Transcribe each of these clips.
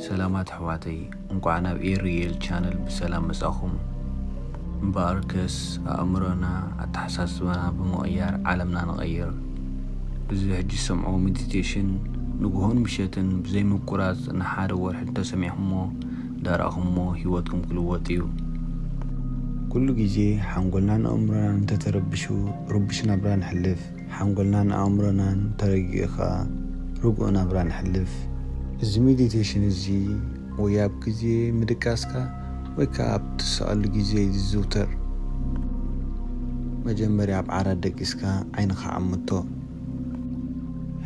ሰላማት ኣሕዋተይ፣ እንቋዕ ናብ ኤሪኤል ቻነል ብሰላም መጻኹም። እምበኣርከስ ኣእምሮና፣ ኣተሓሳስባና ብምቕያር ዓለምና ንቐይር። እዚ ሕጂ ዝሰምዖ ሜዲቴሽን ንግሆን ምሸትን ብዘይምቁራጽ ንሓደ ወርሒ እንተሰሚዕኹሞ፣ ዳርኣኹሞ ህይወትኩም ክልወጥ እዩ። ኩሉ ግዜ ሓንጎልናን ኣእምሮናን እንተተረብሹ፣ ርቡሽ ናብራ ንሕልፍ። ሓንጎልናን ኣእምሮናን ተረጊኡ ኸኣ ርጉእ ናብራ ንሕልፍ። እዚ ሜዲቴሽን እዚ ወይ ኣብ ግዜ ምድቃስካ ወይ ከኣ ኣብ ትስኣሉ ግዜ እዩ ዝዝውተር። መጀመርያ ኣብ ዓራት ደቂስካ ዓይንኻ ዓምቶ።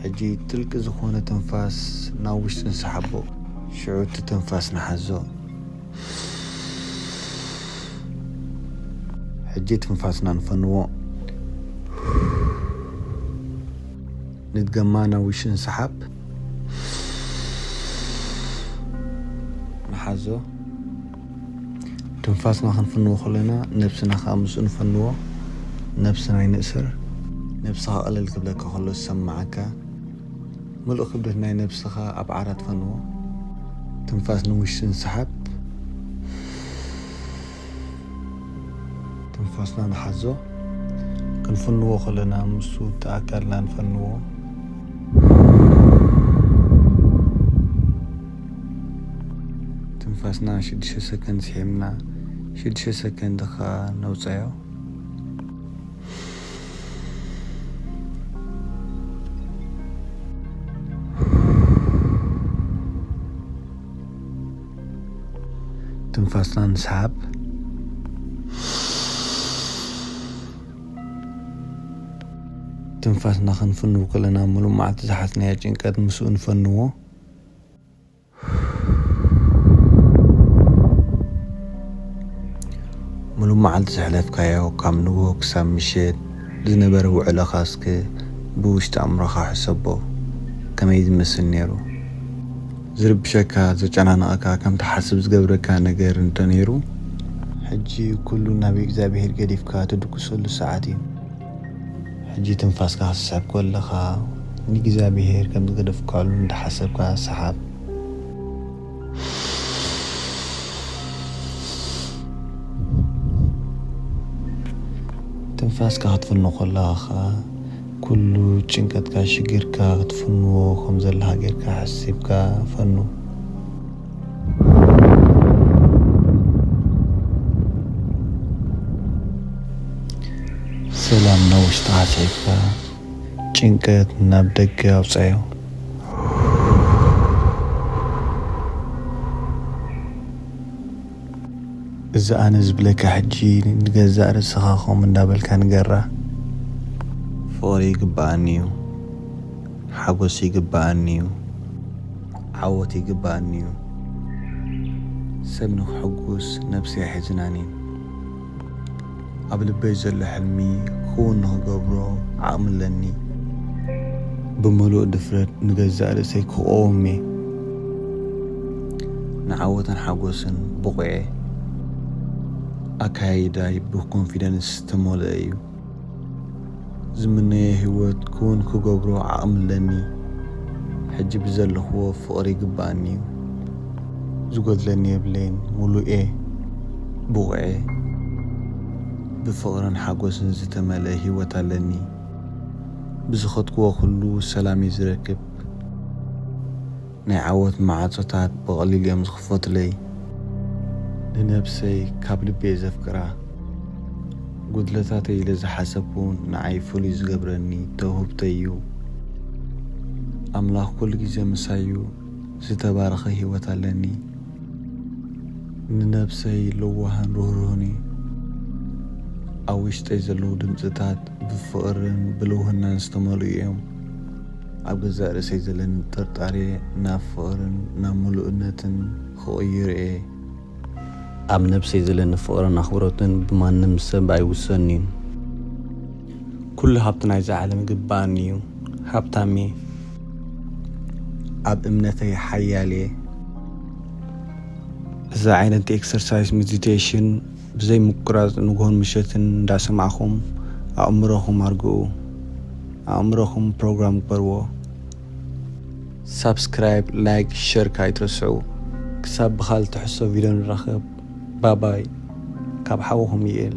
ሕጂ ጥልቂ ዝኾነ ትንፋስ ናብ ውሽጢ እንስሓቦ። ሽዑ እቲ ትንፋስ ንሓዞ። ሕጂ ትንፋስና ንፈንዎ። ንድገማ ናብ ውሽጢ እንስሓብ። ንሓዞ። ትንፋስና ክንፍንዎ ከለና ነብስና ከኣ ምስኡ ንፈንዎ። ነብስና ይንእስር። ነብስኻ ቀለል ክብለካ ከሎ ዝሰማዓካ። ምሉእ ክብደት ናይ ነብስኻ ኣብ ዓራት ፈንዎ። ትንፋስ ንውሽጢ እንስሓብ። ትንፋስና ንሓዞ። ክንፍንዎ ከለና ምስኡ እቲ ኣካልና ንፈንዎ። ትንፋስና ሽዱሽተ ሰከንድ ስሒብና፣ ሽዱሽተ ሰከንድ ኸኣ ነውጻዮ። ትንፋስና ንስሓብ። ትንፋስና ክንፍንው ከለና፣ ምሉእ መዓልቲ ዝሓዝናዮ ጭንቀት ምስኡ ንፈንዎ። ምሉእ መዓልቲ ዘሕለፍካዮ፣ ካብ ንግሆ ክሳብ ምሸት ዝነበረ ውዕሎኻ እስከ ብውሽጢ ኣእምሮኻ ሕሰቦ። ከመይ ዝመስል ነይሩ? ዝርብሸካ፣ ዘጨናንቐካ፣ ከም ትሓስብ ዝገብረካ ነገር እንተ ነይሩ፣ ሕጂ ኩሉ ናብ እግዚኣብሄር ገዲፍካ ትድቅሰሉ ሰዓት እዩ። ሕጂ ትንፋስካ ክትስሕብ ከለኻ፣ ንእግዚኣብሄር ከም ዝገደፍካሉ እንዳሓሰብካ ሰሓብ። ትንፋስካ ክትፍኖ ከለኻ ኸኣ፣ ኩሉ ጭንቀትካ፣ ሽግርካ ክትፍንዎ ከም ዘለኻ ጌርካ ሓሲብካ ፈኑ። ሰላም ናብ ውሽጥኻ ስሒብካ፣ ጭንቀት ናብ ደገ ኣውጻዮ። እዚ ኣነ ዝብለካ ሕጂ ንገዛእ ርእስኻ ከምኡ እንዳበልካ ንገራ። ፍቕሪ ይግብኣኒ እዩ። ሓጎስ ይግብኣኒ እዩ። ዓወት ይግብኣኒ እዩ። ሰብ ንኽሕጉስ ነብሰይ ኣይሕዝናን እዩ። ኣብ ልበይ ዘሎ ሕልሚ ክውን ንኽገብሮ ዓቕሚ ኣለኒ። ብምሉእ ድፍረት ንገዛእ ርእሰይ ክቐውም እየ። ንዓወትን ሓጎስን ብቑዕ እየ። ኣካያይዳይ ብኮንፊደንስ ዝተመልአ እዩ። ዝምነዮ ህይወት ክውን ክገብሮ ዓቕሚ ኣለኒ። ሕጂ ብዘለኽዎ ፍቕሪ ይግብኣኒ እዩ። ዝጎድለኒ የብለይን፣ ምሉእ እየ፣ ብቑዕ እየ። ብፍቕርን ሓጎስን ዝተመልአ ህይወት ኣለኒ። ብዝኸድክዎ ኩሉ ሰላም እየ ዝረክብ። ናይ ዓወት ማዕጾታት ብቐሊል እዮም ዝኽፈቱለይ። ንነብሰይ ካብ ልቢ እየ ዘፍቅራ። ጉድለታተይ ኢለ ዝሓሰብኩ ንዓይ ፍሉይ ዝገብረኒ ተውህብተይ እዩ። ኣምላኽ ኩሉ ግዜ ምሳይ እዩ። ዝተባረኸ ህይወት ኣለኒ። ንነብሰይ ለዋህን ርህሩህን እዩ። ኣብ ውሽጠይ ዘለዉ ድምጽታት ብፍቕርን ብልውህናን ዝተመልኡ እዮም። ኣብ ገዛእ ርእሰይ ዘለኒ ጥርጣሬ ናብ ፍቕርን ናብ ምሉእነትን ክቕይሮ እየ። ኣብ ነብሰይ ዘለኒ ፍቕርን ኣኽብሮትን ብማንም ሰብ ኣይውሰንን እዩ። ኩሉ ሃብቲ ናይዛ ዓለም ይግብኣኒ እዩ። ሃብታም እየ። ኣብ እምነተይ ሓያል እየ። እዚ ዓይነት ኤክሰርሳይዝ፣ ሜዲቴሽን፣ ብዘይ ምቁራጽ ንግሆን ምሸትን እንዳሰማዕኹም ኣእምሮኹም ኣርግኡ። ኣእምሮኹም ፕሮግራም ግበርዎ። ሳብስክራይብ፣ ላይክ፣ ሸር ካይትረስዑ። ክሳብ ብኻል ትሕሶ ቪድዮ ንራኸብ። ባባይ፣ ካብ ሓውኹም ይኤል።